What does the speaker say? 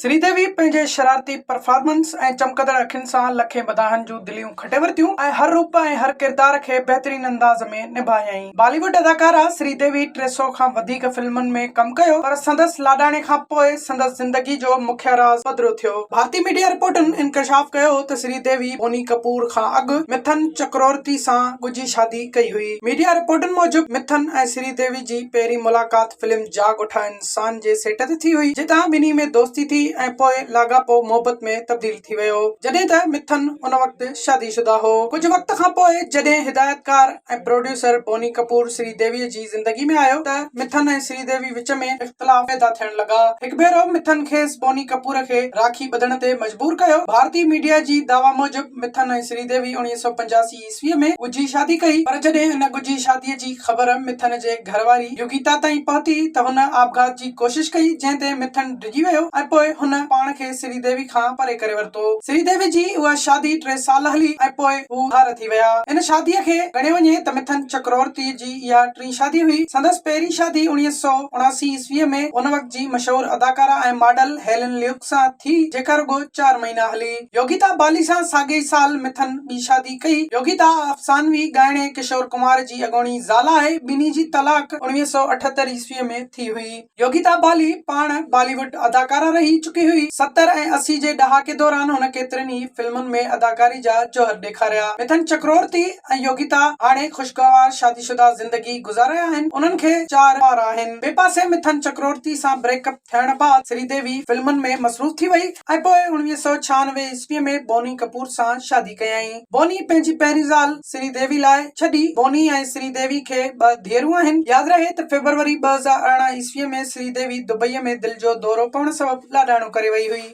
سري ديوي پنهنجي شرارتي پرفارمنس ۽ چمڪندڙ اکين سان لکين مداحن جون دليون کٽي ورتيون ۽ هر روپ ۽ هر ڪردار کي بهترين انداز ۾ نڀايائين. بالي ووڊ اداڪارا سري ديوي 300 کان وڌيڪ فلمن ۾ ڪم ڪيو پر سندس لاڏاڻي کان پوء سندس زندگي جو مکيه راز پڌرو ٿيو. ڀارتي ميڊيا رپورٽن انڪشاف ڪيو ته سري ديوي بوني ڪپور کان اڳ مٿن چڪرورتي سان ڳجهي شادي ڪئي هئي. ميڊيا رپورٽن موجب مٿن ۽ سري ديوي جي پهرين ملاقات فلم جاڳ اٺا انسان جي سيٽ تي ٿي هئي، جتان ٻنهي ۾ دوستي ٿي ۽ پوء لاڳاپو محبت ۾ تبديل ٿي ويو. جڏهن ته مٿن ان وقت شادي شده هو. ڪجهه وقت کان پوء جڏهن هدايتڪار ۽ پروڊيوسر بوني ڪپور سري ديويء جي زندگي ۾ آيو ته مٿن ۽ سري ديوي وچ ۾ اختلاف پيدا ٿيڻ لڳا. هڪ ڀيرو مٿن کيس بوني ڪپور کي راکي ٻڌڻ تي مجبور ڪيو. ڀارتي ميڊيا جي دعويٰ موجب مٿن ۽ سري ديوي 1985 عيسويء ۾ ڳجهي شادي ڪئي، پر جڏهن ان ڳجهي شاديء جي خبر مٿن جي گهر واري يوگيتا تائين پهتي ته هن آپگهات جي ڪوشش ڪئي، جنهن تي مٿن ڊڄي ويو ۽ پوء هن پاڻ کي سري ديوي کان پري ڪري ورتو. سري ديوي جي اها شادي ٽي سال هلي ۽ پوء هو ڌار ٿي ويا. ان شاديء کي ڳڻيو وڃي ته مٿن چڪرورتي جي اها ٽين شادي هئي. سندس پهرين شادي 1979 عيسويء ۾ ان وقت جي مشهور اداڪارا ۽ ماڊل هيلن ليوڪ سان ٿي، جيڪا رڳو چار مهينا هلي. يوگيتا بالي سان ساڳئي ئي سال مٿن ٻي شادي ڪئي. يوگيتا افسانوي ڳائڻي ڪشور ڪمار جي اڳوڻي زال آهي. ٻنهي جي طلاق 1978 عيسويء ۾ ٿي هئي. يوگيتا بالي پاڻ بالي ووڊ اداڪارا رهي چڪي هئي. 70 ۽ 80 جي ڏهاڪي دوران هن ڪيترين ئي فلمن ۾ اداڪاري جا جوهر ڏيکاريا. مٿن چڪرورتي ۽ يوگيتا هاڻي خوشگوار شادي شده زندگي گذاري رهيا آهن. انهن کي چار ٻار آهن. ٻئي پاسي مٿن چڪرورتي سان بريڪ اپ ٿيڻ بعد سري ديوي فلمن ۾ مصروف ٿي وئي ۽ پوء 1996 عيسويء ۾ بوني ڪپور سان شادي ڪيائين. بوني پنهنجي پهرين زال سري ديوي لاء ڇڏي. بوني ۽ سري ديوي کي ٻه ڌيئرون آهن. ياد رهي ته فيبروري 2018 عيسويء ۾ سري ديوي دبئيء ۾ دل جو دورو پوڻ سبب لاڏاڻو ڪري وئي هئي.